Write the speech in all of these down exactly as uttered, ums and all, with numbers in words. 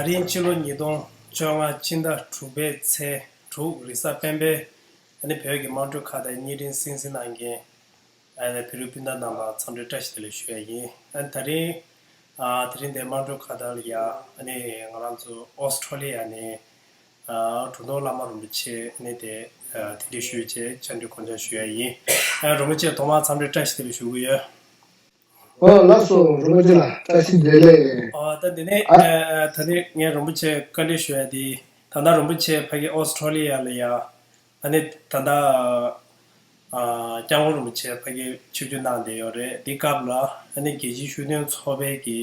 དེ་རིང་ཕྱི་ལོ་ཉིས་སྟོང་བཅོ་ལྔ་ཕྱི་ཟླ་དྲུག་པའི་ཚེས་དྲུག་རེས་གཟའ་སྤེན་པའི་ཨ་ནི་བོད་ཀྱི་དམངས་ཁྲོད་ཁ་བརྡའི་བརྙན་འཕྲིན་གསན་གཟིགས་གནང་མཁན་ཨ་ནི་བོད་རིགས་སྤུན་ཟླ་རྣམས་ལ་འཚམས་འདྲི་བཀྲ་ཤིས་བདེ་ལེགས་ཞུ་ཡ་ཡིན། ཨ་ནི་དེ་རིང་ཨ་དེ་རིང་འདིར་དམངས་ཁྲོད་ཁ་བརྡ་ལ་ཡ་ཨ་ནི་ང་རང་ཚོ་ཨོ་སི་ཁྲོ་ལི་ཡ་ནས་ཨ་གྲུབ་ཐོབ་བླ་མ་རིན་པོ་ཆེ་ཨ་ནི་དེ་ཨ་གདན་འདྲེན་ཞུས་བྱས་བཅར་འདྲི་སྐུ་མཇལ་ཞུ་ཡ་ཡིན། ཨ་རིན་པོ་ཆེ་ཐོག་མར་འཚམས་འདྲི་བཀྲ་ཤིས་བདེ་ལེགས་ཞུ་གི་ཡོད། ཨོ་ལགས་སོ། རིན་པོ་ཆེ་ལགས་བཀྲ་ཤིས་བདེ་ལེགས། ཨ་ད་འདི་ནས་ཨ་ཨ་ད་ནས་ངས་རིན་པོ་ཆེ་བཀའ་འདྲི་ཞུ་ཡ་དེ། ད་ལྟ་རིན་པོ་ཆེ་ཕ་གི་ཨོ་སི་ཁྲོ་ལི་ཡ་ལ་ཡ་ཨ་ནི་ད་ལྟ་ཨ་སྐྱབས་མགོན་རིན་པོ་ཆེ་ཕ་གི་ཆིབས་བསྒྱུར་གནང་བསྡད་ཡོད་རེད། འདི་སྐབས་ལ་ཨ་ནི་རྒྱལ་སྤྱིའི་ཤུགས་ལྡན་ཚོགས་པའི་གི་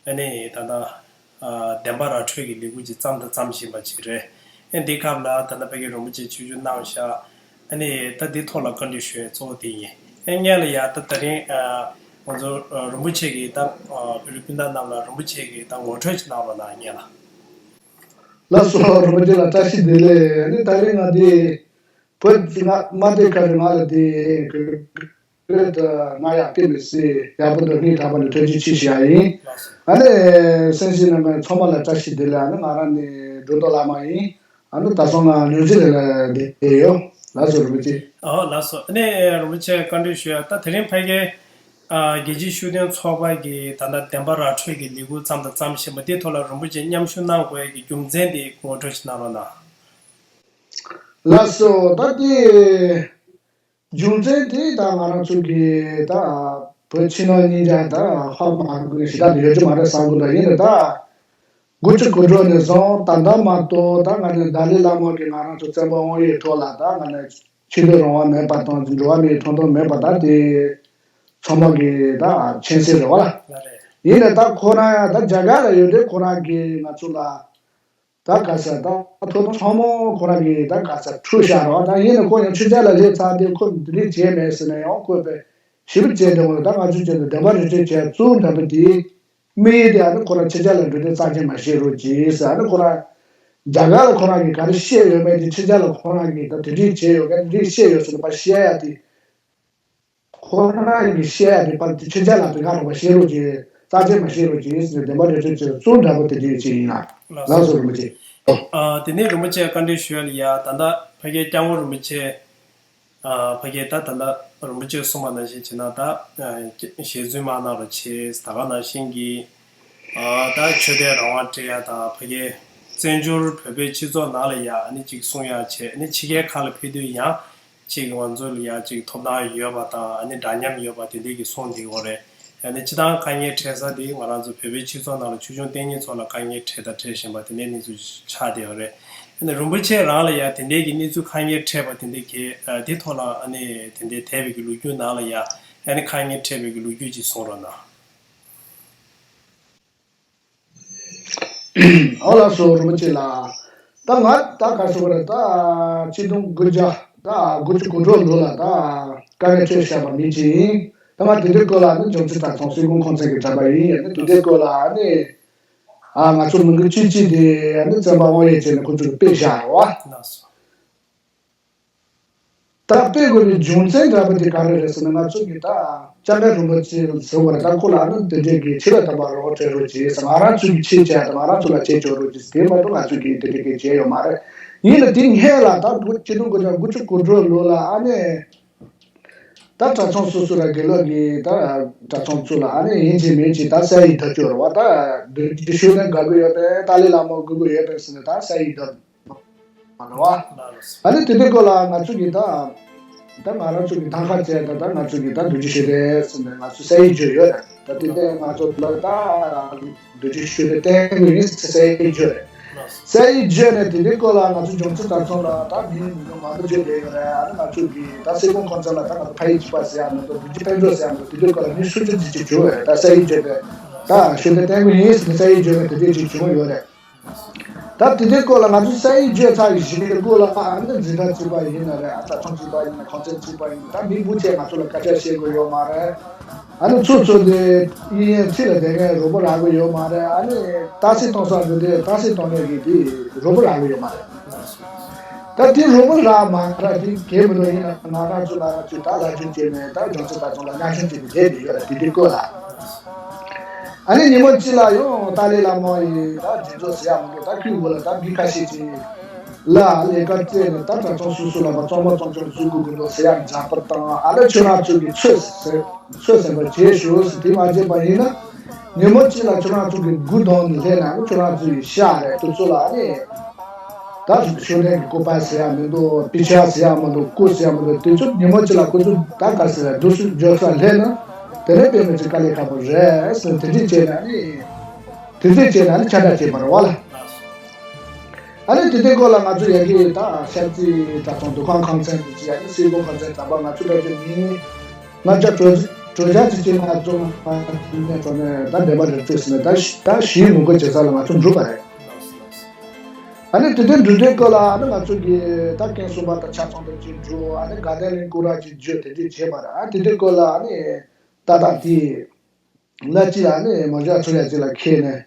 ཨ་ནི་ད་ལྟ་ཨ་བདེན་པ་ར་འཕྲོད་ཀྱི་ལས་འགུལ་ཅིག་བརྩམས་དང་བརྩམ་བཞིན་པ་ཅིག་རེད། ཨ་འདི་སྐབས་ལ་ད་ལྟ་ཕ་གི་རིན་པོ་ཆེ་ཆིབས་བསྒྱུར་གནང་བཞག་ཨ་ནི་ད་འདི་ཐོག་ལ་བཀའ་འདྲི་ཞུ་ཡས་གཙོ་བོ་དེ་ཡིན། ཨ་སྔོན་ལ་ཡ་ད་དེ་རིང་ཨ་ང་ཚོ་ཨ་རིན་པོ་ཆེ་གིས་ད་ཨ་བོད་རིགས་སྤུན་ཟླ་རྣམས་ལ་རིན་པོ་ཆེ་གིས་ད་ངོ་སྤྲོད་ཅིག་གནང་རོགས་གནང་། སྔོན་ལ། ལགས་སོ། རིན་པོ་ཆེ་ལགས་བཀྲ་ཤིས་བདེ་ལེགས། ཨ་ནི་ད་རིང་ང་འདི་བོད་ང་མ་བསྡད་ཁ་རེ་ང་ལ་འདི་གི་ད་ང་ཡག་གི་མི་སྲིད། ཡག་པོ་འདུག་སྙིང་ཐག་པ་ནས་ཐུགས་རྗེ་ཆེ་ཞུ་ཡ་ཡིན། ཨ་ནི་གསན་གཟིགས་གནང་མཁན་ཚང་མ་ལ་བཀྲ་ཤིས་བདེ་ལེགས། ཨ་ནི་ང་རང་ནི་གྲུབ་ཐོབ་བླ་མ་ཡིན། ཨ་ནི་ད་སོང་ང་ནིའུ་ཛི་ལན་ལ་བསྡད་ཡོད། ལགས་སོ་རིན་པོ་ཆེ། ཨོ་ལགས་སོ། ཨ་ནི་རིན་པོ་ཆེ་བཀའ་འདྲི་ཞུ་ཡ། ད་དེ་རིང་ཕ་གི་ཨ་རྒྱལ་སྤྱིའི་ཤུགས་ལྡན་ཚོགས་པ་གིས་ད་ལྟ་བདེན་པ་ར་འཕྲོད་ཀྱི་ལས་འགུལ་བརྩམས་དང་བརྩམ་བཞིན་པ་འདི་ཐོག་ལ་རིན་པོ་ཆེ་མཉམ་ཞུགས་གནང་དགོས་ཡ་གི་རྒྱུ་མཚན་དེ་ངོ་སྤྲོད་ཅིག་གནང་རོགས་གནང་། ལགས་སོ། ད་དེ་རྒྱུ་མཚན་དེ་ད་ང་རང་ཚོ་གི་ད་བོད་ཕྱི་ནང་གཉིས་ཀ་ད་ཧ་མ་གོ་ཞེ་དྲག་ཡོད་ཀྱི་མ་རེད་བསམ་གི་འདུག་ཡིན་ནའི་ད་དགུ་བཅུ་གོ་དྲུག་ནས་བཟུང་ད་ལྟ་མ་གཏོགས་ད་ང་ནི་ཏཱ་ལའི་བླ་མ་གིས་ང་རང་ཚོ་བཙན་པོ་དབང་ཡོད་ཐོག་ལ་ད་ང་ནི་ཆོས་དད་རང་དབང་མེད་པ་དང་འགྲོ་བ་མིའི་ཐོབ་ཐང་མེད་པ་ད་དེ་ཚང་མ་གི་ད་མཁྱེན་གསལ་རེད་བ། ཡིན་ནའི་ད་ཁོ་རང་ཡང་ད་རྒྱ་གར་ལ་ཡོད་དུས་ཁོ་རང་གིས་ང་ཚོ་ལ་ད་ག་ས་ད་ཐོབ་ཐང་ཚང་མ་ཁོ་རང་གིས་ད་ག་ས་འཕྲོག་བཞག་རོགས། ད་ཡིན་ནའི་ཁོ་ཡང་ཕྱི་རྒྱལ་ལ་སླེབས་ཚར་དུས་ཁོ་འདི་འདྲས་བྱས་མེད་ཟེར་ནས་ཡང་ཁོས་པའི་ཞིབ་བྱས་དེ་འོང་ད་ང་ཚོས་བྱས་ཏེ་བདེན་པ་ར་འཕྲོད་བྱས་གཙོ་བོ་འདྲ་པོ་དེ་དམིགས་ཡུལ་དེ་ཨ་ནི་ཁོ་རང་ཕྱི་རྒྱལ་ལ་འགྲོ་དུས་རྩ་ཆེན་མ་བཤད་རོགས་གྱིས་ཟེར། ཨ་ནི་ཁོ་རང་རྒྱ་གར་ལ་ཁོ་རང་གིས་ག་རེ་བཤད་ཡོད་མེད་དེ་ཕྱི་རྒྱལ་ལ་ཁོ་རང་གིས་ད་དེ་འདྲས་བྱས་ཡོད་མཁན་དེ་འདྲས་བཤད་ཡོད་ཟེར་ནས་ཕར་བཤད་ཡ་དེ། ཁོ་རང་གིས་བཤད་ཡ་དེ་ཕར་ཕྱི་རྒྱལ་ལ་དེ་ག་རང་བ་བཤད་རོགས་གྱིས། རྩ་ཆེན་མ་བཤད་རོགས་གྱིས་ཟེར་ནས་བདེན་པ་ར་འཕྲོད་བྱས་གཙོ་བོ་འདྲ་པོ་དེ་འདྲས་ཅིག་ཡིན་ལ། ལགས་ལགས་སོ་རིན་པོ་ཆེ། ཨ་དེ་ནས་རིན་པོ་ཆེ་བཀའ་འདྲི་ཞུ་ཡ་ལ་ཡ། ད་ལྟ་ཕ་གིའི་སྐྱབས་མགོན་རིན་པོ་ཆེ་ཨ་ཕ་གིའི་ད་ད་ལྟ་རིན་པོ་ཆེས་གསུངས་པ་ནང་བཞིན་བྱས་ན་ད་ཨ་ཞལ་རྫུན་མ་གནང་རོགས་བྱེད། ད་ག་ནང་བཞིན་གྱི་ཨ་ད་ཆོས་དད་རང་དབང་སྤྲད་ཡ་དང་ཕ་གིའི་བཙན་བྱོལ་བོད་པའི་སྤྱི་ཚོགས་ནང་ལ་ཡ་ཨ་ནི་ཅིག་གསུང་ཡ་བྱས། ཨ་ནི་ཕྱི་རྒྱལ་ཁག་ལ་ཕེབས་དུས་ཡང་ཅིག་ང་ཚོ་ལ་ཡ་ཅིག་ཐོབ་ཐང་ཡོད་པ་དང་ཨ་ནི་འདྲ་མཉམ་ཡོད་པ་དེ་འདྲས་ཀྱི་གསུང་བསྡད་ཡོད་རེད། ཨ་ནི་སྤྱིར་བཏང་དཀའ་ངལ་འཕྲད་ས་དེ་ང་རང་ཚོ་བོད་པའི་སྤྱི་ཚོགས་ནང་ལ་ཆོས་སྐྱོང་དེ་ཉིད་ཚོ་ལ་དཀའ་ངལ་འཕྲད་དང་འཕྲད་བཞིན་པ་དེ་འདྲའི་གནས་ཚུལ་ཆགས་བསྡད་ཡོད་རེད། ཨ་ནི་རིན་པོ་ཆེ་རང་ལ་ཡ་དེ་འདྲའི་གི་གནས་ཚུལ་དཀའ་ངལ་འཕྲད་པ་དེ་འདྲའི་གི་ཨ་དེ་ཐོག་ལ་ཨ་ནི་དེ་འདྲའི་འདས་པའི་གི་ལོ་རྒྱུས་ནང་ལ་ཡ་ཨ་ནི་དཀའ་ངལ་འཕྲད་པའི་གི་ལོ་རྒྱུས་ཅིག་གསུང་རོགས་གནང་། ཨོ་ལགས་སོ་རིན་པོ་ཆེ་ལགས། ད་ང་ད་ག་རེ་ཟེར་དགོས་རེད། ད་ཆིག་སྟོང་དགུ་བརྒྱ་ད་དགུ་བཅུ་གོ་དྲུག་ལོ་ལ་ད་དཀའ་ངལ་འཕྲད་བཞག་པ་མི་གཅིག་ཡིན། ད་ང་དེ་དུས་སྐབས་ལ་ནི་འཇང་ཚིག་དར་ཚང་སྲིད་ཁོངས་ཁོང་ཚན་གྱི་གྲྭ་པ་ཡིན། ཡང་ན་དེ་དུས་སྐབས་ལ་ནི་ཨ་ང་ཚོ་མི་འགུལ་སྤྱི་སྤྱི་དེ་ཡང་ནི་བཙན་པོ་དབང་ཡོད་བྱས་ནས་ཁོ་ཚོས་སྤེལ་བཞག་རེད་བ། ལགས་སོ། ད་སྤེལ་དགོས་པའི་རྒྱུ་མཚན་འདྲ་པོ་དེ་ག་རེ་རེད་ཟེར་ན། ང་ཚོ་གིས་ད་སྐྱབས་མགོན་རིན་པོ་ཆེ་ཟེར་བ་རེད། ད་ཁོ་ལ་ནི་དེ་འདྲའི་གི་ཆེད་ལ་དམ་པ་རོགས་སྤྲད་རོགས་བྱེད་ཟེར། ང་རང་ཚོ་གིས་ཆེད་བཅར་དང་ང་རང་ཚོ་ལ་ཆེད་བཅར་རོགས་བྱེད་ཟེར། དེ་མ་གཏོགས་ང་ཚོ་གིས་དེ་འདྲའི་གི་བྱས་ཡོད་མ་རེད། ཡིན་ན་དེ་སྔོན་ལ་ད་ཆིག་སྟོང་དགུ་བརྒྱ་དགུ་བཅུ་གོ་དྲུག་ལོ་ལ་ཨ་ནི་ད་གྲྭ་ཚང་སོ་སོ་ལ་དགེ་ལུགས་ཀྱི་ད་གྲྭ་ཚང་ཚོ་ལ་ཨ་ནི་ཡིན་གཅིག་མིན་གཅིག་ད་སའི་བརྡ་སྤྲོད་རེད་བ། ད་རྡོ་རྗེ་ཤུགས་ལྡན་དགའ་གི་ཡོད་པས། ཏཱ་ལའི་བླ་མ་དགོས་ཀྱི་ཡོད་པས་ཟེར་ནས་ད་སའི་བརྡ་མ་རེད་བ། ཨ་ནི་དེ་འདྲའི་སྐོར་ལ་ང་ཚོ་གིས་ད་ད་ང་རང་ཚོ་གིས་ད་ཁ་བྱས་ད་ད་ང་ཚོ་གིས་ད་རྡོ་རྗེ་ཤུགས་ལྡན་ཟེར་ནས་ང་ཚོ་སའི་བརྗོད་ཡོད་རེད། ད་དེ་ནས་ང་ཚོ་ལ་ད་རྡོ་རྗེ་ཤུགས་ལྡན་བསྟན་དགོས་ཡིན་ཟེར་སའི་བརྗོད་རེད། སའི་བརྗོད་ནས་དེ་འདྲའི་སྐོར་ལ་ང་ཚོ་འཇང་ཚིག་དར་ཚང་ལ་ད་མི་མི་མང་པོ་བརྗོད་བསྡད་ཡོད་རེད། ཨ་ནི་ང་ཚོ་གིས་ད་སྲིད་ཁོངས་ཁོང་ཚོ་ལ་ད་ང་ཚོ་ཕ་ཡི་བྱིས་པ་ཟེར་ཡ་མི་འདུག་རྡོ་རྗེ་དཔལ་འབྱོར་ཟེར་ཡ་མི་འདུག་དེ་འདྲའི་སྐོར་ལ་མི་སུམ་ཅུ་ཅིག་ཅིག་བྱུང་ཡོད་རེད། ད་སའི་བརྗོད་དེ་ད་ཤུགས་ལྡན་བསྟན་དགོས་ཡིན་ཟེར་ནས་སའི་བརྗོད་ནས་དེ་འདྲའི་ཅིག་བྱུང་ཡོད་རེད། ད་དེ་འདྲའི་སྐོར་ལ་ང་ཚོ་སའི་བརྗོད་ཚར་བཞིན་དུ་སྐོར་ལ་ཨ་ནི་འཛིན་གྲྭ་གཅིག་པ་ཡིན་ན་རེད། ཨ་གྲྭ་ཚང་གཅིག་པ་ཡིན་ན་ཁོང་ཚན་གཅིག་པ་ཡིན་ན་ད་མི་སྤུ་ཆེ་ང་ཚོ་ལ་སྐད་ཆ་བཤད་དགོས་ཡོད་མ་རེད། ཨ་ནི་ཚུར་ཚུར་དེ་གཡས་གཡོན་འཁྲིས་ལ་བསྡད་མཁན་རོགས་པ་རག་གི་ཡོད་མ་རེད། ཨ་ནི་ཏག་སི་གཏོང་ས་འགྲོ་དུས་ཏག་སི་གཏོང་མཁན་གྱི་དེ་རོགས་པ་རག་གི་ཡོད་མ་རེད། ད་དེ་རོགས་པ་རག་མ་རག་དེ་གལ་མི་འདུག་ཡིན་ན་ང་རང་ཚོ་ང་རང་ཚོས་ད་ལྷ་ཆོས་བྱས་ནས་ད་འཇང་ཚིག་དར་ཚང་ལ་མཉམ་ཞུགས་བྱས་ནས་བསྡད་བསྡད་ཡོད་རེད། དེ་དུས་སྐོར་ལ། ཨ་ནི་ཉིན་མོ་གཅིག་ལ་ཡང་ཏཱ་ལའི་བླ་མ་ཡིས་ད་རྗེས་འཇུག་ཟེར་ཡག་མི་འདུག་ད་ཁོའི་འོག་ལ་ད་མི་ཁ་ཤས་ཅིག་ལ་ལས་ཀ་བཙལ་ནས་ད་གྲྭ་ཚང་སོ་སོ་ལ་མ་གཙང་མ་གཙང་རྐྱང་བཟོ་དགོས་ཀྱི་འདུག་ཟེར་ཡག་འཇམ་པར་བཏང་། ཨ་ནི་ཁྱོད་རང་ཚོ་གིས་ཚོད་ཟིན་ཚོད་ཟིན་པ་བྱེད་ཤོག་ཟེར། དེ་མ་བྱས་པ་ཡིན་ན་ཉིན་མོ་གཅིག་ལ་ཁྱོད་རང་ཚོ་གི་མགོ་གདོང་ནས་སླེབས་ན་ཁྱོད་རང་ཚོ་ཡི་ཤ་རེད། དུས་ཚོད་ལ་ཨ་ནི། ད་ཤུགས་ལྡན་གྱི་སྐུ་པར་ཟེར་ཡག་མི་འདུག་པི་ཆར་ཟེར་ཡག་མི་འདུག་སྐུ་ཟེར་ཡག་མི་འདུག་དེ་ཚོ་ཉིན་མོ་གཅིག་ལ་ཁོ་ཚོ་ད་ག་ཟེར་ར་སྡུག་སུ་འཇོག་ས་སླེབས་ན་དེ་ནས་དཔེ་མི་སྲིད་དཀའ་ལས་ཁག་པོ་རེད་ཟེར། དེ་འདྲས་བྱས་ན་ནི་དེ་འདྲས་བྱས་ན་ནི་ཁྱབ་བསྒྲགས་བྱས་པ་རེད་བ་ལ། ཨ་ནི་དེ་དུས་སྐོར་ལ་ང་ཚོ་ཡ་གི་ད་ཤར་རྩེ་གྲྭ་ཚང་འདུ་ཁང་ཁང་ཚན་དེ་ཚོ་ཡ་གི་སྲིད་སྐྱོང་ཁང་ཚན་དམ་པ་ང་ཚོ་ལ་ཚོ་མིན། ང་ཚོ་གྲོས་གྲོས་འཆར་ཚོ་ཅིག་ང་ཚོ་ནས་ཚོ་ནས་ད་འདེམས་པ་རེད་ཚོས་ཟེར་ནས་ད་ད་གཞིས་ལུང་པ་བྱེད་ས་ལ་ང་ཚོ་འགྲོ་བ་རེད། ཨ་ནི་དེ་དུས་འགྲོ་དུས་སྐོར་ལ་ཨ་ནི་ང་ཚོ་གི་ད་རྐྱེན་གསུམ་པ་དང་ཆ་ཚང་དང་གཅིག་འགྲོ། ཨ་ནི་དགའ་ལྡན་གླིང་སྐོར་ར་གཅིག་བརྗོད་དེ་འདྲས་བྱས་པ་རེད། ཨ་དེ་དུས་སྐོར་ལ་ཨ་ནི་ད་ད་དེ་ལ་གཅིག་ཨ་ནི་མ་འཇོག་ཚོ་ཡ་གཅིག་ལ་ཁེལ་ནས་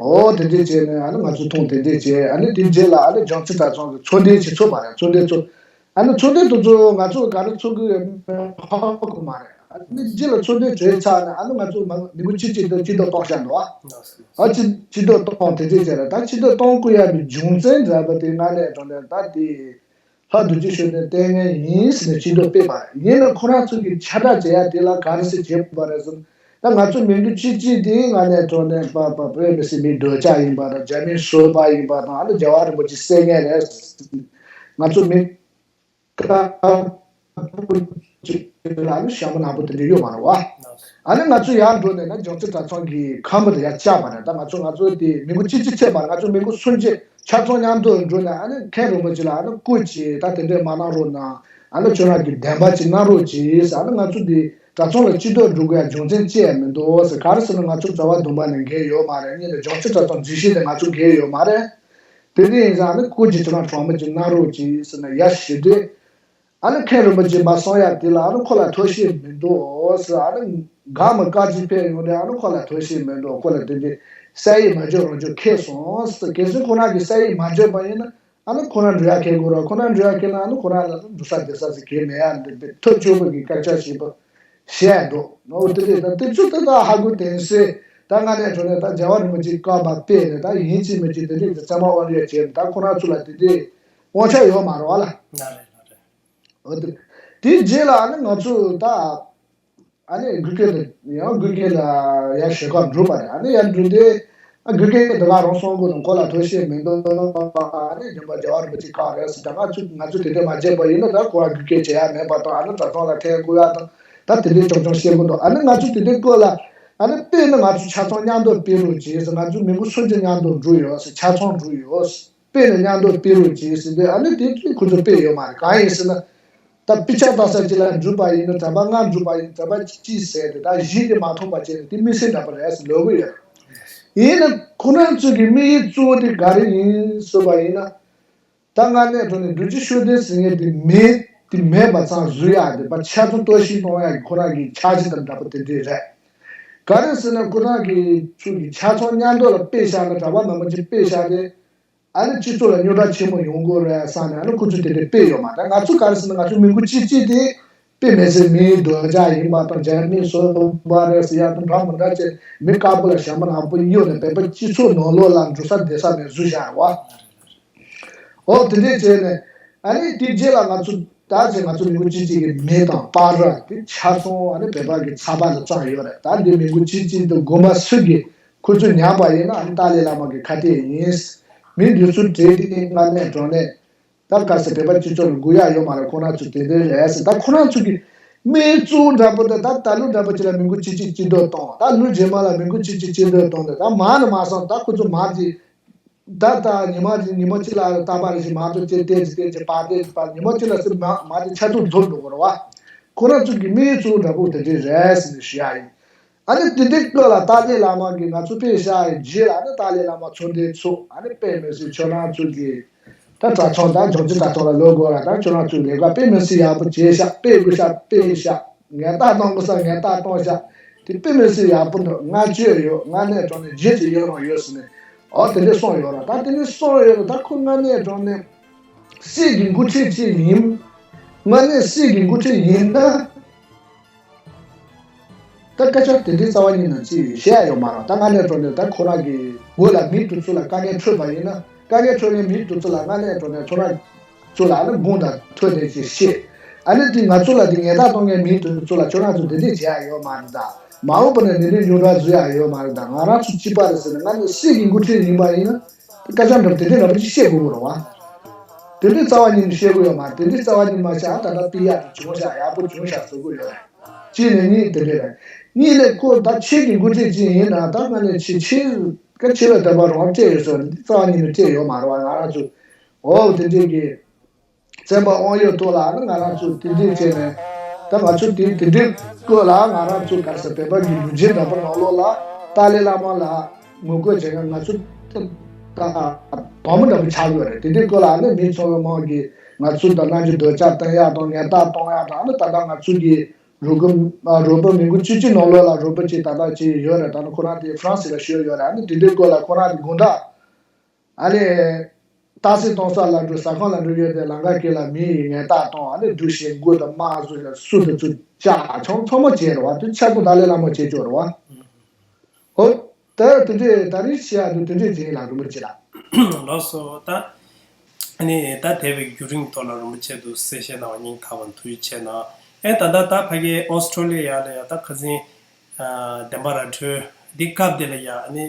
ཨོ་དེ་འདྲས་བྱས་ནས་ཨ་ནི་ང་ཚོ་མཐོང་དེ་འདྲས་བྱས། ཨ་ནི་དེ་རྗེས་ལ་ཨ་ནི་ལྗང་ཚིག་གྲྭ་ཚང་གི་ཚོགས་འདུ་ཅིག་ཚོགས་པ་རེད། ཚོགས་འདུ་ཚོགས། ཨ་ནི་ཚོགས་འདུ་དེ་ཚོ་ང་ཚོ་ག་རེ་ཚོགས་ཀྱི་ཡོད་མེད་ཧ་གོ་མ་རེད། ཨ་ནི་རྗེས་ལ་ཚོགས་འདུ་གྲོལ་ཚར་ནས་ཨ་ནི་ང་ཚོ་མ་མི་མགོ་གཅིག་གཅིག་ཏུ་སྤྱི་ཟླ་གཏོང་བཞག་འདུག་ཨ་སྤྱི་སྤྱི་ཟླ་གཏོང་དེ་འདྲས་བྱས་རེད། ད་སྤྱི་ཟླ་གཏོང་དགོས་ཡ་མི་རྒྱུ་མཚན་འདྲ་པོ་དེ་ང་ནས་དྲང་གནས་ད་དེ་ལྷ་རྡོ་རྗེ་ཤུགས་ལྡན་ལྟས་ངན་ཡིན་ཟེར་ནས་སྤྱི་ཟླ་སྤེལ་བ་རེད། ཡིན་ན་ཁོ་རང་ཚོ་གི་ཁྱབ་བསྒྲགས་བྱེད་ཡ་དེ་ལ་ག་རེ་ཟེར་བྱེད་པ་རེད་ཟེར་ན། ད་ང་ཚོ་མི་མགོ་གཅིག་གཅིག་དེ་ང་ནས་དྲང་གནས་པ་པ་བོད་མི་སེར་མི་སྡོད་ཆ་ཡིན་པ་དང་རྒྱ་མི་སོ་པ་ཡིན་པ་དང་ཨ་ནི་རྒྱལ་བ་རིན་པོ་ཆེ་སྲས་ངན་རེད། ང་ཚོ་མི་དཀར་པོ་ཅིག་ལ་ནི་ཞྭ་མོ་ནག་པོ་དེ་འདྲ་ཡོད་མ་རེད་བ། ཨ་ནི་ང་ཚོ་ཡར་འགྲོ་ནས་ན་ལྗང་ཚིག་གྲྭ་ཚང་གི་ཁང་པ་དེ་ཡར་བཅག་པ་རེད། ད་ང་ཚོ་ང་ཚོ་དེ་མི་མགོ་གཅིག་གཅིག་ཚད་པ་ང་ཚོ་མི་མགོ་སུམ་ཅུ་ཆ་ཚང་མཉམ་དུ་འགྲོ་ནས་ཨ་ནི་མཁན་རིན་པོ་ཆེ་ལ་ཨ་ནི་སྐུ་མཁྱེན་ད་དེ་འདྲས་མ་གནང་རོགས་གནང་། ཨ་ནི་ཁྱོད་རང་གི་བདེན་པ་ཅིག་གནང་རོགས་གྱིས། ཨ་ནི་ང་ཚོ་འདི་གྲྭ་ཚང་ལ་སྤྱི་འཐུས་འགྲོ་དགོས་ཡ་རྒྱུ་མཚན་ཅི་ཡང་མི་འདུག་ཟེར། ག་རེ་ཟེར་ན་ང་ཚོ་གྲྭ་པ་བདུན་པ་ནས་འགན་ཡོད་མ་རེད། གཉིས་ནས་ལྗང་ཚིག་གྲྭ་ཚང་འཛིན་བྱེད་དེ་ང་ཚོ་འགན་ཡོད་མ་རེད། དེ་འདྲ་ཡིན་ཙང་ཨ་ནི་སྐུ་མཁྱེན་ཁྱོད་རང་གྲོགས་མོ་ཅིག་གནང་རོགས་གྱིས་ཟེར་ནས་ཡར་ཞུས་དུས། ཨ་ནི་མཁན་རིན་པོ་ཆེ་མ་གསུང་ཡ་དེ་ལ་ཨ་ནི་ཁོ་ལ་ཐུགས་ཞེན་མི་འདུག་ཟེར། ཨ་ནི་གང་མི་བཀའ་ཅི་ཕེབས་ཡོང་དུས་ཨ་ནི་ཁོ་ལ་ཐུགས་ཞེན་མི་འདུག་ཁོ་ལ་དེ་འདྲའི་གསན་ཡིག་མ་བརྗོད་རང་བརྗོད་ཁེལ་སོང་ཟེར། གལ་སྲིད་ཁོ་རང་གིས་གསན་ཡིག་མ་བརྗོད་པ་ཡིན་ན་ཨ་ནི་ཁོ་རང་འགྲོ་ཡ་ཁེལ་དགོས་ར། ཁོ་རང་འགྲོ་ཡ་ཁེལ་ན་ཨ་ནི་ཁོ་རང་ལ་འགྲོ་ས་བསྡད་ས་ཟིག་གང་ཡང་མེད་ཡ། འདི་འདི་ཐབས་སྐྱོ་པོ་གི་སྐད་ཆ་ཞིག་པ་བཤད་འདུག་འོ་དེ་རེད། ད་དེ་ཚོ་ད་ད་ཧ་གོ་དེ་སེ་ད་ང་ནས་འགྲོ་ནས་ད་རྒྱལ་བ་རིན་པོ་ཆེ་བཀའ་མ་སྤེལ་ནས་ད་ཡིན་གཅིག་མིན་གཅིག་དེ་འདྲའི་གི་ཚད་མ་དབང་ཡོད་བྱས་ནས་ད་ཁོ་རང་ཚོ་ལ་དེ་འདྲའི་དབང་ཆ་ཡོད་མ་རེད་བ་ལ། ལགས་རེད་ལགས་རེད། འོ་དེ་དེའི་རྗེས་ལ་ཨ་ནི་ང་ཚོ་ད་ཨ་ནི་འགུལ་སྐྱོད་དེ་ཡང་འགུལ་སྐྱོད་ལ་ཡང་ཞོགས་ཁ་འགྲོ་བ་རེད། ཨ་ནི་ཡང་འགྲོ་དུས་ཨ་འགུལ་སྐྱོད་དེ་ང་རང་སོང་དགོས་ནོ་ཁོ་ལ་ཐུགས་ཞེན་མི་འདུག་ཨ་ནི་རྒྱུན་པ་རྒྱལ་བ་རིན་པོ་ཆེ་བཀའ་རེད་ཟེར། ད་ང་ཚོ་ང་ཚོ་དེ་འདྲ་མ་བྱས་པ་ཡིན་ན་ད་ཁོ་ལ་འགུལ་སྐྱོད་བྱེད་ཡ་མེད་པ་དང་ཨ་ནི་གྲྭ་ཚང་ལ་འཐེན་དགོས་ཡ་དང་ད་དེ་འདྲའི་ཆུང་ཆུང་བཤད་དགོས་འདུག་ཨ་ནི་ང་ཚོ་དེ་འདྲའི་སྐོར་ལ་ཨ་ནི་དཔེར་ན་ང་ཚོ་ཆ་ཚང་མཉམ་དུ་སྤེལ་རོགས་བྱེད་ཟེར། ང་ཚོ་མི་མགོ་སུམ་ཅུ་མཉམ་དུ་འགྲོ་ཡོད་ཟེར། ཆ་ཚང་འགྲོ་ཡོད་ཟེར། དཔེ་ནི་མཉམ་དུ་སྤེལ་རོགས་གྱིས་ཟེར་དུས་ཨ་ནི་དེ་དུས་ཁོ་ཚོ་དཔེ་ཡོད་མ་རེད། གང་ཡིན་ཟེར་ན། ད་དཔེ་ཆ་ལྟ་ས་ཅིག་ལ་འགྲུབ་པ་ཡིན་ན་གྲྭ་པ་ལྔ་འགྲུབ་པ་ཡིན་གྲྭ་པ་གཅིག་ཟེར་ཏེ་ད་གཞི་དེ་མ་མཐོང་པ་བྱས་ནས་དེ་དམིགས་བསལ་འདྲ་པོ་རེད་ཟེར་ལབ་གི་ཡོད། ཡིན་ན་ཁོ་རང་ཚོ་གི་དམིགས་ཡུལ་གཙོ་བོ་དེ་ག་རེ་ཡིན་ཟེར་བ་ཡིན་ན། ད་ང་ནས་དྲང་གནས་རྡོ་རྗེ་ཤུགས་ལྡན་ཟེར་མཁན་དེ་མེད་དེ་མེད་པ་ཙམ་བཟོ་ཡག་དེ་པ་ཆ་ཚང་གཏོར་བཤིག་གཏོང་ཡག་གི་ཁོ་རང་གི་འཆར་གཞི་དང་འདྲ་པོ་དེ་འདྲས་རེད། ག་རེ་ཟེར་ན་ཁོ་རང་གི་ཚོ་གི་ཆ་ཚང་མཉམ་དུ་ལ་དཔེ་བཞག་ན་གྲྭ་པ་མང་པོ་ཅིག་དཔེ་བཞག་སྟེ། ཨ་ནི་སྤྱི་ཚོགས་ལ་རྙོག་དྲ་ཆེན་པོ་ཡོང་གི་རེད་བསམ་ནས་ཨ་ནི་ཁོ་ཚོས་དེ་འདྲ་དཔེ་ཡོད་མ་རེད། ང་ཚོ་ག་རེ་ཟེར་ན་ང་ཚོ་མི་མགོ་གཅིག་གཅིག་དེ་དཔེ་མི་སྲིད་མིའི་འདོད་ཆགས་ཡིན་པ་དང་རྒྱ་མིའི་སོ་པ་རེད་ཟེར་ཡག་དང་འདྲ་མི་འདྲ་བྱས་མི་དཀར་པོ་ལ་ཞྭ་མོ་ནག་པོ་གཡོགས་ནས་བོད་པ་སྤྱི་ཚོགས་ནང་ལོགས་ལ་འགྲོ་ས་བསྡད་ས་མེད་བཟོས་བཞག་རེད་བ། འོ་དེ་འདྲས་བྱས་ནས་ཨ་ནི་དེ་རྗེས་ལ་ང་ཚོ་ད་ཆ་ང་ཚོ་མི་མགོ་གཅིག་གཅིག་གི་མི་དང་པར་ར་དེ་ཆ་ཚང་ཨ་ནི་བོད་པ་གི་ཚགས་པར་ལ་བརྩམས་ཡོད་རེད། ད་འདི་མི་མགོ་གཅིག་གཅིག་དེ་དགོན་པ་སུ་གིས་ཁོ་ཚོས་ཉར་པ་ཡིན་ན་ཨ་ནི་ཏཱ་ལའི་བླ་མ་གི་ཁ་གཏད་ཡིན། མི་འདི་ཚོ་བྲེལ་ཏེ་ང་ནས་དྲང་གནས་ད་ག་ཟེ་བོད་པ་སྤྱི་ཚོགས་ལ་དགོས་ཡག་ཡོད་མ་རེད། ཁོ་རང་ཚོ་དེ་འདྲ་རེད་ཟེར། ད་ཁོ་རང་ཚོ་གི་དམིགས་གཙོ་འདྲ་པོ་དེ་ད་ད་ལོ་འདྲ་པོ་ཅིག་ལ་མི་མགོ་གཅིག་གཅིག་སྤྱི་འཐུས་བཏང་། ད་ལོ་རྗེས་མ་ལ་མི་མགོ་གཅིག་གཅིག་སྤྱི་འཐུས་བཏང་དེ་ད་མང་ནས་མང་སོང་། ད་ཁོ་ཚོ་མང་གི་ད་ད་ཉི་མ་ཉི་མ་གཅིག་ལ་རྟག་པར་རེ་ཞིག་མང་དུ་ཅིག་བལྟས་ཅིག་བལྟས་ཅིག་པར་བལྟས་ཅིག་པར་ཉི་མ་གཅིག་ལ་སུ་མང་མང་དེ་ཆ་ཚུགས་འཛོམས་འགྲོ་གི་རེད་བ། ཁོ་རང་ཚོ་གི་དམིགས་གཙོ་འདྲ་པོ་དེ་འདྲ་རེད་ཟེར་ནས་ཞུ་ཡག་ཡིན། ཨ་ནི་དེ་དུས་སྐབས་ལ་ཏཱ་ལའི་བླ་མ་གིས་ང་ཚོ་དཔེ་བཞག་ཡི་རྗེས་ལ་ཨ་ནི་ཏཱ་ལའི་བླ་མ་ཚོགས་འདུ་ཚོགས། ཨ་ནི་དཔེ་མི་སྲིད་ཁྱོད་རང་ཚོ་གིས་ད་གྲྭ་ཚང་དང་ལྗང་ཚིག་གྲྭ་ཚང་ལ་ལོག་དགོས་ར། ད་ཁྱོད་རང་ཚོའི་ལས་ཀ་དཔེ་མི་སྲིད་ཡག་པོ་བྱས་ཤག་དཔེ་དགོས་ཤག་དཔེ་ཤག་ངན་རྟགས་གཏོང་དགོས་ས་ངན་རྟགས་གཏོང་ཤག་དེ་དཔེ་མི་སྲིད་ཡག་པོ་འདུག་བསྔགས་བརྗོད་ཡོད། ང་ནས་དྲང་གནས་རྗེས་སུ་ཡི་རང་ཡོད་ཟེར་ནས་ཨོ་དེ་འདྲས་གསུངས་ཡོད་ར། ད་དེ་འདྲས་གསུངས་ཡོད་ར། ད་ཁོ་ང་ནས་དྲང་གནས་སྲིད་ཀྱི་འགོ་ཁྲིད་ཅིག་ཡིན། ང་ནས་སྲིད་ཀྱི་འགོ་ཁྲིད་ཡིན་ན། ད་སྐད་ཆ་དེ་འདྲའི་རྩ་བ་ཉིད་ནས་ཅིག་བཤད་ཡ་ཡོད་མ་རེད། ད་དངོས་གནས་དྲང་གནས་ད་ཁོ་རང་གི་འོག་ལ་མི་དེ་ཚོ་ལ་དཀའ་ངལ་འཕྲད་པ་ཡིན་ན། དཀའ་ངལ་འཕྲད་མཁན་མི་དེ་ཚོ་ལ་དངོས་གནས་དྲང་གནས་ཁོ་རང་ཚོ་ལ་ཨ་ནི་དགོངས་དག་ཐོག་ནས་ཅིག་བཤད། ཨ་ནི་དེ་ང་ཚོ་ལ་དེ་ཉེས་རྡུང་གཏོང་མཁན་མི་དེ་ཚོ་ལ་ཁྱོད་རང་ཚོ་དེ་འདྲས་བྱེད་ཡ་ཡོད་མ་རེད། ད་མ་འོངས་པ་ནས་དེ་འདྲས་འབྱུང་བ་བཟོ་ཡ་ཡོད་མ་རེད། ད་ང་རང་ཚོ་གཅིག་པ་རེད་ཟེར་ནས་ང་ནི་སྲིད་ཀྱི་འགོ་ཁྲིད་ཡིན་པ་ཡིན་ན། སྐད་ཆ་འདྲ་དེ་འདྲའི་འདྲ་པོ་ཅིག་བཤད་དགོས་ཀྱི་རེད་བ། དེ་འདྲའི་རྩ་བ་ཉིད་ནས་བཤད་དགོས་ཡོད་མ་རེད། དེ་འདྲའི་རྩ་བ་ཉིད་མ་བཤད་ཨ་ད་ལྟ་པི་ཡག་དེ་བྱུང་ཤག་ཡག་པོ་བྱུང་ཤག་ཟེར་དགོས་ཡོད་རེད། གཅིག་ནས་གཉིས་དེ་འདྲ་རེད། གཉིས་ནས་ཁོ་ད་ཆེད་ཀྱི་འགོ་ཁྲིད་ཅིག་ཡིན་ན་ད་ང་ནས་ཆེ་ཆེ་ག་ཆེ་བའི་བདེན་པ་རང་སྤྲད་ཡོད་ཟེར་འདི་རྩ་བ་ཉིད་ནས་སྤྲད་ཡོད་མ་རེད་བ། ང་རང་ཚོ་འོ་དེ་འདྲའི་གི་བཙན་པ་དབང་ཡོད་ཐོག་ལ་ནི་ང་རང་ཚོ་དེ་འདྲའི་བྱས་ནས་ད་ང་ཚོ་དེ་དེ་འདྲའི་སྐོར་ལ་ང་རང་ཚོ་ག་ས་བོད་པ་གི་ལུས་སྦྱིན་འདྲ་པོ་ནང་ལོགས་ལ་ཏཱ་ལའི་བླ་མ་ལ་ངོ་རྒོལ་བྱེད་མཁན་ང་ཚོ་ད་དོག་མོ་འདྲ་པོ་ཆགས་ཡོད་རེད། དེ་འདྲའི་སྐོར་ལ་ནི་མི་ཚོ་བའི་དམངས་ཀྱིས་ང་ཚོ་ད་རྣམ་འགྱུར་འདོད་ཆགས་བསྟན་ཡག་དང་ཉེས་རྡུང་གཏོང་ཡག་དང་ནི་ད་ལྟ་ང་ཚོ་གི་རུ་ཁག་རུ་ཁག་མི་འགོ་བཅུ་གཅིག་ནང་ལོགས་ལ་རུ་ཁག་ཅིག་ད་ལྟ་ཅིག་ཡོད་རེད། ད་ནི་ཁོ་རང་དེ་ཧྥ་རན་སི་ལ་བཞུགས་ཡོད་རེད། ཨ་ནི་དེ་འདྲའི་སྐོར་ལ་ཁོ་རང་གི་དགོང་དག་ཨ་ནི་སྟག་གཟིག་གཏོང་ས་ལ་འགྲོ་ཟ་ཁང་ལ་འགྲོ་ཡོད་དེ་ལམ་ཁ་དཀྱིལ་ལ་མི་ཡི་ཉེས་རྡུང་གཏོང་ཨ་ནི་འདུག་བཞིན་མགོ་དང་དམར་གསོད་སུ་དེ་ཚོ་བཅག་ཚང་ཚང་མ་བྱས་རེད་བ། དེ་ཆག་སྒོ་ཏཱ་ལའི་བླ་མ་བྱས་ཆོག་རེད་བ། ཨོ། ད་དེ་འདྲས་ད་རེས་བཤད་ཡ་དེ་དེ་འདྲས་ཅིག་ཡིན་ལ་རིན་པོ་ཆེ་ལགས། ལགས་སོ། ད་ཨ་ནི་ད་འདས་པའི་བརྒྱུད་རིམ་ཐོག་ལ་རིན་པོ་ཆེ་དུ་གསལ་བཤད་གནང་བ་སྙིང་ཐག་པ་ནས་ཐུགས་རྗེ་ཆེ་གནང་། ཨེ་ད་ལྟ་ད་ཕ་གི་ཨོ་སི་ཀྲོ་ལི་ཡ་ལ་ཡ་ད་ཁ་སང་ཨ་བདེན་པ་ར་འཕྲོད་འདི་སྐབས་འདི་ལ་ཡ་ཨ་ནི་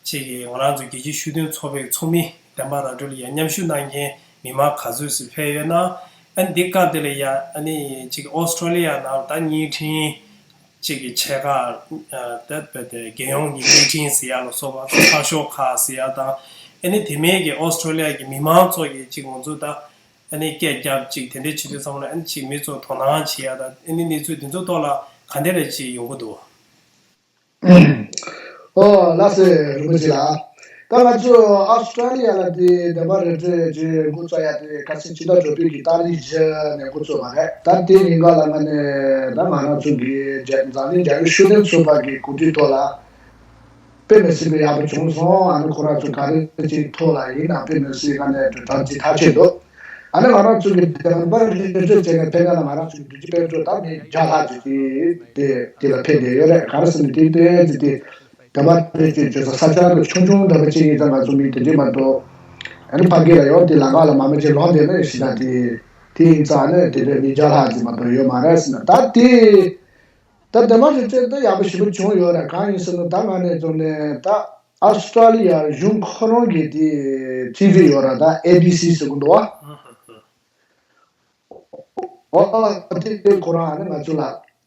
ཅིག་གི་ང་རང་ཚོ་རྒྱལ་སྤྱིའི་ཤུགས་ལྡན་ཚོགས་པའི་ཚོགས་མི་བདེན་པ་ར་འཕྲོད་ལ་ཡ་མཉམ་ཞུགས་གནང་མཁན་མི་མང་ག་ཚོད་ཅིག་ཕེབས་ཡོད་ན། ཨ་ནི་འདི་སྐབས་འདི་ལ་ཡ་ཨ་ནི་ཅིག་ཨོ་སི་ཀྲོ་ལི་ཡ་ནང་ད་བརྙན་འཕྲིན་གཅིག་གི་ཆེ་ཁག་ཨ་ད་རྦད་དེ་རྒྱལ་ཡོངས་ཀྱི་བརྙན་འཕྲིན་ཟེར་ཡ་ལ་སོགས་པ་ཚགས་ཤོག་ཁག་ཟེར་ཡ་དང་། ཨ་ནི་དེ་མིན་གྱི་ཨོ་སི་ཀྲོ་ལི་ཡ་གི་མི་མང་ཚོ་གི་གཅིག་ང་ཚོ་ད་ཨ་ནི་སྐད་རྒྱབ་གཅིག་དེ་འདྲའི་བྱེད་དུས་ཙམ་ལ་ཨ་ནི་གཅིག་མི་ཚོ་དོ་སྣང་བྱེད་ཡ་ད་ཨ་ནི་གནས་ཚུལ་འདི་ཚོ་ཐོག་ལ་ག་འདྲ་རེ་གཅིག་ཡོང་གི་འདུག་ཨོ་ལགས་སེ་རིན་པོ་ཆེ་ལགས། ད་ང་ཚོ་ཨ་སི་ཀྲ་ལི་ཡ་ལ་དེ་བདེན་པ་ར་འཕྲོད་ཀྱི་འགོ་བཙུགས་ཡ་དེ་ཁ་སང་ཕྱི་ཟླ་དྲུག་པའི་གི་ཏ་རིག་བཞི་ནས་འགོ་བཙུགས་པ་རེད། ད་དེ་རིང་ག་ལ་ང་ནས་ད་ང་རང་ཚོ་གི་རྒྱ་འཛམ་གླིང་རྒྱ་རིགས་ཤུགས་ལྡན་ཚོགས་པ་གི་གོ་སྒྲིག་ཐོག་ལ་དཔེ་མི་སྲིད་པའི་ཡག་པོ་བྱུང་སོང་། ཨ་ནི་ཁོ་རང་ཚོ་ག་རེ་ཅིག་ཐོག་ལ་ཡིན་ན་དཔེ་མི་སྲིད་ང་ནས་གྲ་རྒྱས་ཐག་ཆོད་འདུག་ཨ་ནི་ང་རང་ཚོ་གི་བདེན་པ་ར་འཕྲོད་བྱས་ནས་ཕེབས་མཁན་ལ་ང་རང་ཚོ་གི་འགྲུལ་སྐྱེལ་པད་སྒྲོན་ད་མི་བརྒྱ་ལྷག་ཅིག་དེ་དེ་ལ་ཕེབས་བསྡད་ཡོད་རེད། ག་རེ་ཟེར་ན་དེ་དེ་དེ་དེ་བདེན་པ་ར་འཕྲོད་བྱེད་ས་ས་ཆ་དེ་ཆུང་ཆུང་འདྲ་པོ་ཅིག་ཡིན་ཙང་ང་ཚོ་མི་དེ་འདྲས་མ་གཏོགས་ཨ་ནི་ཕ་གི་ལ་ཡོང་དེ་ལམ་ཁ་ལ་མང་པོ་ཅིག་ལངས་བསྡད་ན་ཡང་ཞེ་དྲག་དེ་དེ་ཡིན་ཙང་ཨ་ནི་དེ་འདྲས་མི་བརྒྱ་ལྷག་ཅིག་མ་གཏོགས་ཡོད་མ་རེད་ཟེར་ན། ད་དེ་ད་བདེན་པ་ར་འཕྲོད་ད་ཡག་པོ་ཞེ་པོ་བྱུང་ཡོད་རེད། གང་ཡིན་ཟེར་ན་ད་ང་ནས་བཟུང་ནས་ད་ཨ་སི་ཀྲ་ལི་ཡ་གཞུང་ཁོ་རང་གི་དེ་ཊི་ཝི་ཡོད་ར་ད་ཨེ་བི་སི་ཟེར་གི་འདུག་བ། ཨོ་དེ་ཁོ་རང་ཨ་ནི་ང་ཚོ་ལ་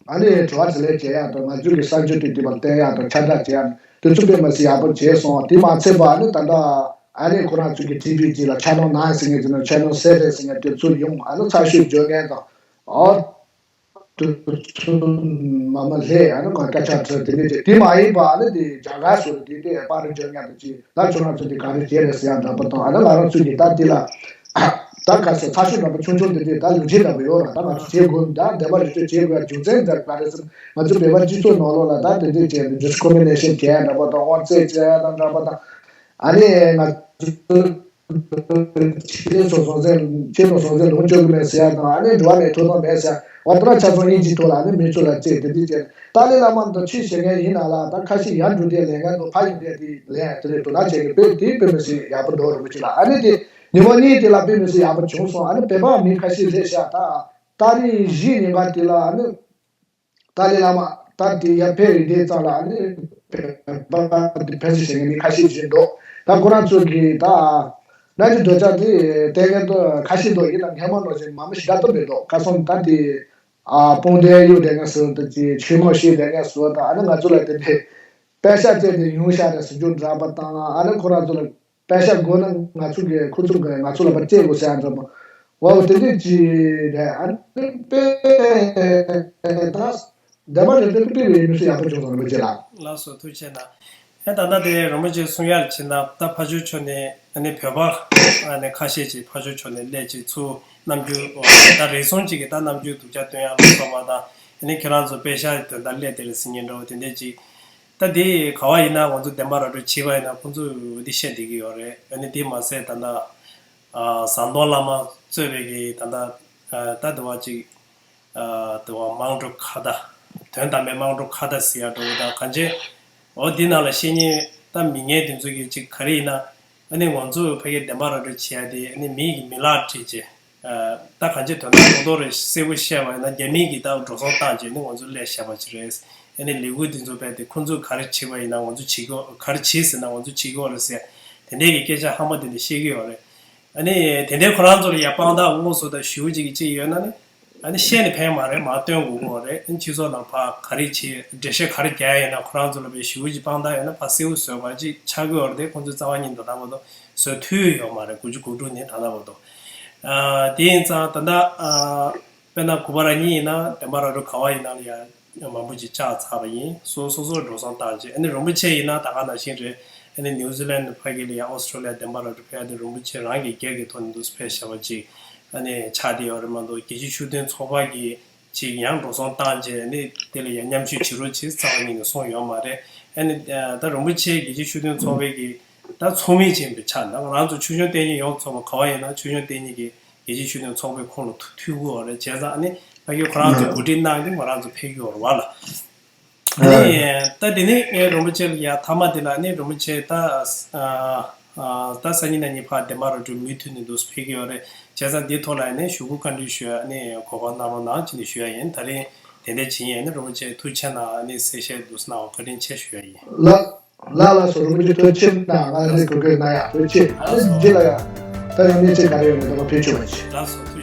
ཨ་ནི་དྲི་བ་དྲིས་ལན་བྱེད་ཡག་དང་ང་ཚོ་གི་གསར་འགྱུར་དེ་དེ་བར་བསྟན་ཡག་དང་ཁྱབ་བསྒྲགས་བྱེད་ཡག་དེ་ཚོ་དཔེ་མི་སྲིད་ཡག་པོ་བྱས་སོང་། དེ་མ་ཚད་པ་ཨ་ནི་ད་ལྟ་ཨ་ནི་ཁོ་རང་ཚོ་གི་ཊི་ཝི་ཅིག་ལ་ཆེ་ནལ་ནའིན་ཟེར་མཁན་ཅིག་དང་ཆེ་ནལ་སེ་བེན་ཟེར་མཁན་དེ་ཚོ་ཡོང་ཨ་ནི་ཚགས་ཤོག་བརྗོད་མཁན་དང་ཨོ། དུ་ཚུ་མ་མ་ལྷས་ཨ་ནི་ང་སྐད་ཆ་དྲི་དེ་འདྲས་ཅིག་དེ་མ་ཡིན་པ་ཨ་ནི་དེ་རྒྱ་གར་སོགས་དེ་དེ་པར་འཇོག་མཁན་དུ་ཅིག་ད་ཁྱོད་རང་ཚོ་དེ་ག་རེ་བྱས་རེད་ཟེར་ཡག་འདྲ་པོ་དང་ཨ་ནི་ང་རང་ཚོ་གི་ད་དེ་ལ་ད་ག་ཟེར་ཚགས་ཤོག་འདྲ་པོ་ཆུང་ཆུང་དེ་དེ་ད་ལོ་རྒྱུས་འདྲ་པོ་ཡོད་ར། ད་ང་ཚོ་བྱེད་དགོས་ད་བདེན་པ་ར་འཕྲོད་བྱེད་དགོས་ཡག་རྒྱུ་མཚན་འདྲ་ག་རེ་ཟེར་ན་ང་ཚོ་བོད་པ་སྤྱི་ཚོགས་ནང་ལོགས་ལ་ད་དེ་འདྲས་བྱས་ནས་ཌིས་ཀི་རི་མི་ནེ་ཤན་བྱས་ཡག་འདྲ་པོ་དང་དབང་ཚད་བྱས་ཡག་དང་འདྲ་པོ་དང་ཨ་ནི་ང་ཚོ། ཕྱི་ལོགས་སོ་སོ་ཚེ་ཕྱི་ལོགས་སོ་སོ་ལོངས་སྤྱོད་ཀྱི་མེད་ཟེར་ཡ་དང་ཨ་ནི་འགྲོ་བ་མིའི་ཐོབ་ཐང་མེད་ཟེར་ཡ་འོ་ད་ར་ཆ་ཚང་དབྱིན་ཇིའི་ཐོག་ལ་ཨ་ནི་མི་ཚོ་ལ་བརྩེ་དེ་འདི་བྱས་ཏཱ་ལའི་བླ་མ་འདི་ཆོས་བྱེད་མཁན་ཡིན་ན་ལ་ད་ཁ་ཤས་ཡར་འགྲོ་དེ་ལས་མཁན་འདུག་ཕ་ཡིན་དེ་དེ་ལས་དེ་ལས་དོ་སྣང་བྱེད་ཀྱི་དཔེ་དེ་དཔེ་མི་སྲིད་ཡག་པོ་འདུག་རིན་པོ་ཆེ་ལགས། ཨ་ནི་དེ་ཉི་མ་གཉིས་དེ་ལ་དཔེ་མི་སྲིད་ཡག་པོ་བྱུང་སོང་། ཨ་ནི་བོད་པ་མི་ཁ་ཤས་སླེབས་ཤག་ད་ཏ་རིག་བཞི་ཉིན་པ་དེ་ལ་ཨ་ནི། ཏཱ་ལའི་བླ་མ་ད་དེ་ཡར་ཕེབས་ཡོང་དུས་ཙམ་ལ་ཨ་ནི་བོད་པ་དེ་ཕལ་ཆེར་ཞེ་ངན་མི་ཁ་ཤས་ཅིག་འདུག་ད་ཁོ་རང་ཚོ་གིས་ད་རྣམ་འགྱུར་འདོད་ཆགས་དེ་བསྟན་མཁན་དེ་ཁ་ཤས་འདུག་ཡིན་ནའང་སྔོན་མ་ནང་བཞིན་མང་པོ་ཞེ་དྲག་ཏུ་མི་འདུག་ཁ་སང་ད་དེ་ཨ་དཔུང་སྡེ་གཡུག་བསྡད་མཁན་ཚོ་དང་ཅིག་ཆོས་མང་བཤད་བསྡད་མཁན་ཚོ་དང་ཨ་ནི་ང་ཚོ་ལ་དེ་འདྲའི་པད་ཤག་བཙལ་ཏེ་ཡོང་ཤག་རེད་ཟེར་རྒྱུ་འདྲ་པོ་དང་ཨ་ནི་ཁོ་རང་ཚོ་ལ། པད་ཤག་དགོས་ན་ང་ཚོ་གི་ཁོ་ཚོ་གི་ང་ཚོ་ལ་ཕར་སྤྲད་དགོས་ཟེར་ཡ་འདྲ་པོ། འོ་དེ་འདྲས་ཅིག་རེད། ཨ་ནི་དཔེ་ད་བདེན་པ་ར་འཕྲོད་དེ་དཔེ་བའི་མི་སུ་ཡག་པོ་བྱུང་སོང་རིན་པོ་ཆེ་ལགས། ལགས་སོ་ཐུགས་རྗེ་ཆེ་གནང་། ཨེ་ད་ལྟ་དེ་རིན་པོ་ཆེ་གསུང་ཡ་ལ་ཕྱིན་ན་ད་ཕར་ཕྱོགས་ཕྱོགས་ནས་ཨ་ནི་བོད་པ་ཨ་ནི་ཁ་ཤས་ཅིག་ཕར་ཕྱོགས་ཕྱོགས་ནས་སླེབས་ཅིག་ཚུར་རྣམ་འགྱུར་ད་རེ་ཟུང་ཅིག་གིས་ད་རྣམ་འགྱུར་སྡུག་ཅག་སྟོན་ཡ་ལ་སོགས་པ་དང་ཨ་ནི་ཁྱེད་རང་ཚོ་པད་ཤག་དོན་དག་སླེབས་དེ་རེད་ཟེར་མཁན་འདྲ་པོ་དེ་འདྲས་ཅིག་ད་དེ་ག་བ་ཡིན་ན་ང་ཚོ་བདེན་པ་ར་འཕྲོད་བྱས་པ་ཡིན་ན་ཁོང་ཚོས་འོ་དེ་བཤད་བསྡད་ཀྱི་ཡོད་རེད། ཨ་ནི་དེ་མ་ཟད་ད་ལྟ་ཨ་ཟམ་གདོང་བླ་མ་གཙོས་པའི་གི་ད་ལྟ་ཨ་ད་དེ་བ་ཅིག་ཨ་དེ་བ་དམངས་ཁྲོད་ཁ་བརྡ་ དོན་དམ་པའི་དམངས་ཁྲོད་ཁ་བརྡ་ཟེར་ཡ་འདྲ་བོ་དང་གང་ཅི། འོ་འདི་ནང་ལ་བཤད་མཁན་ད་མི་ངན་དེ་ཚོ་གི་ཅིག་ག་རེ་ཡིན་ན། ཨ་ནི་ང་ཚོ་ཕ་གིའི་བདེན་པ་ར་སྤྲོད་བྱེད་ཡ་དེ་ཨ་ནི་མི་ཡི་མི་ལག་སྤྲད་བྱས། ད་གང་ཅི་དོན་དག་རྡོག་རྡོག་རེ་གསལ་པོ་བཤད་པ་ཡིན་ན་རྒྱ་མི་གིས་ད་འགྲོ་སོང་བཏང་བྱས་ནི་ང་ཚོ་སླེབས་བཞག་པ་ཅིག་རེད། ཨ་ནི་ལས་འགུལ་འདི་ཚོ་སྤེལ་ཏེ་ཁོང་ཚོས་ག་རེ་བྱེད་པ་ཡིན་ན་ང་ཚོ་བྱེད་དགོས། ག་རེ་བྱེད་ཟེར་ན་ང་ཚོ་བྱེད་དགོས་རེད་ཟེར། དེ་འདྲའི་གི་སྐད་ཆ་ཧམ་པ་དེ་འདྲ་བཤད་ཀྱི་ཡོད་རེད། ཨ་ནི་དེ་འདྲའི་ཁོ་རང་ཚོ་ལ་ཡ་དཔང་རྟགས་དངོས་སུ་དང་ཞེ་པོ་ཅིག་གི་ཅིག་ཡོད་ན་ནི། ཨ་ནི་བཤད་ནི་ཕན་མ་རེད། མར་སྟོན་དགོས་ཀྱི་རེད། ཨ་ནི་སྤྱི་ཚོགས་ནང་ཕར་ག་རེ་བྱེད། འགྲེལ་བཤད་ག་རེ་རྒྱག་ཡ་ཡིན་ན་ཁོ་རང་ཚོ་ལ་དཔེ་ཞེ་པོ་ཅིག་དཔང་རྟགས་ཡོད་ན་ཕར་གསལ་པོ་བཟོས་པ་ཅིག་ཆགས་ཀྱི་ཡོད་རེད་དེ། ཁོང་ཚོས་རྩ་བ་ཉིད་ནས་ད་ལྟ་བར་དུ་བཟོ་ཐུབ་ཡོད་མ་རེད། དགུ་བཅུ་གོ་དྲུག་ནས་ད་ལྟ་བར་དུ། ཨ་དེ་ཡིན་ཙང་ད་ལྟ་ཨ་དཔེར་ན་གུས་པ་རང་ཉིད་ཡིན་ན་བདེན་པ་ར་སྤྲོད་ག་བ་ཡིན་ན་ལ་ཡ་མང་པོ་ཅིག་བཅག་ཚར་བ་ཡིན། སོ་སོ་སོར་འགྲོ་སོང་བཏང་རྗེས་ཨ་ནི་རིན་པོ་ཆེ་ཡིན་ན་ད་ག་ནང་བཞིན་རེད། ཨ་ནི་ནིའུ་ཛི་ལན་ཕ་གི་ལ་ཡ་ཨོ་སི་ཀྲོ་ལི་ཡ་བདེན་པ་ར་སྤྲོད་ཕེབས་ཡ་དེ་རིན་པོ་ཆེ་རང་གི་སྒེར་གྱི་ཐོག་ནས་འདུག་སེ་ཕེབས་བཞག་པ་ཅིག་ཨ་ནི་ཆགས་བསྡད་ཡོད་རེད་མ་གཏོགས་རྒྱལ་སྤྱིའི་ཤུགས་ལྡན་ཚོགས་པ་གིས་ཅིག་ཡང་འགྲོ་སོང་བཏང་རྗེས་ཨ་ནི་དེ་ལ་ཡ་མཉམ་ཞུགས་བྱེད་རོགས་བྱེད་རྩ་བ་ཉིད་ནས་གསུངས་ཡོད་མ་རེད། ཨ་ནི་ད་རིན་པོ་ཆེ་རྒྱལ་སྤྱིའི་ཤུགས་ལྡན་ཚོགས་པའི་གི་ད་ཚོགས་མི་ཅིག་ཡིན་པའི་ཆ་ནས་ང་རང་ཚོ་ཆོས་སྐྱོང་བསྟེན་གཉིས་ཡོངས་རྫོགས་པ་ག་བ་ཡིན་ན་ཆོས་སྐྱོང་བསྟེན་གཉིས་ཀྱི་རྒྱལ་སྤྱིའི་ཤུགས་ལྡན་ཚོགས་པའི་ཁོངས་ལ་ཐུག་ཐུག་གི་ཡོད་རེད། བྱས་ཙང་ཨ་ནི་ཕ་གི་ཁོ་རང་ཚོ་གོ་སྒྲིག་གནང་སྟེ་ང་རང་ཚོ་ཕེབས་ཀྱི་ཡོད་རེད་བ་ལ། ཨ་ནི་ད་དེ་ནས་ངས་རིན་པོ་ཆེ་ལ་ཡ་མཐའ་མ་དེ་ལ་ཨ་ནི་རིན་པོ་ཆེ་ད་ཨ་ཨ་ད་སང་ཉིན་གནངས་ཉིན་ཕར་བདེན་པ་ར་སྤྲོད་མུ་མཐུད་ནས་འདུག་སེ་ཕེབས་ཀྱི་ཡོད་རེད། བྱས་ཙང་འདིའི་ཐོག་ལ་ཨ་ནི་ཞུ་སྐུལ་བཀའ་འདྲི་ཞུ་ཡ་ཨ་ནི་གོ་སྐབས་གནང་རོགས་གནང་ཅེས་ནས་ཞུ་ཡ་ཡིན། ད་རིང་དེ་འདྲ་བྱེད་ཡ་ཨ་ནི་རིན་པོ་ཆེ་ཐུགས་རྗེ་ཆེ་གནང་། ཨ་ནི་གསལ་བཤད་འདུག་སེ་གནང་བ་བཀའ་དྲིན་ཆེ་ཞུ་ཡ་ཡིན། ལགས་ལགས་ལགས་སོ། རིན་པོ་ཆེ་ཐུགས་རྗེ་ཆེ་གནང་། ང་ལ་གུས་བཀུར་གནང་ཡ་ཐུགས་རྗེ་ཆེ། ཨ་ནི་རྗེས་ལ་ཡ་ད་ཡང་གནས་ཚུལ་ག་རེ་ཡོད་མེད་དེ་ལ་ཕེབས་བཅུག་པ་བྱེད། ལགས་སོ།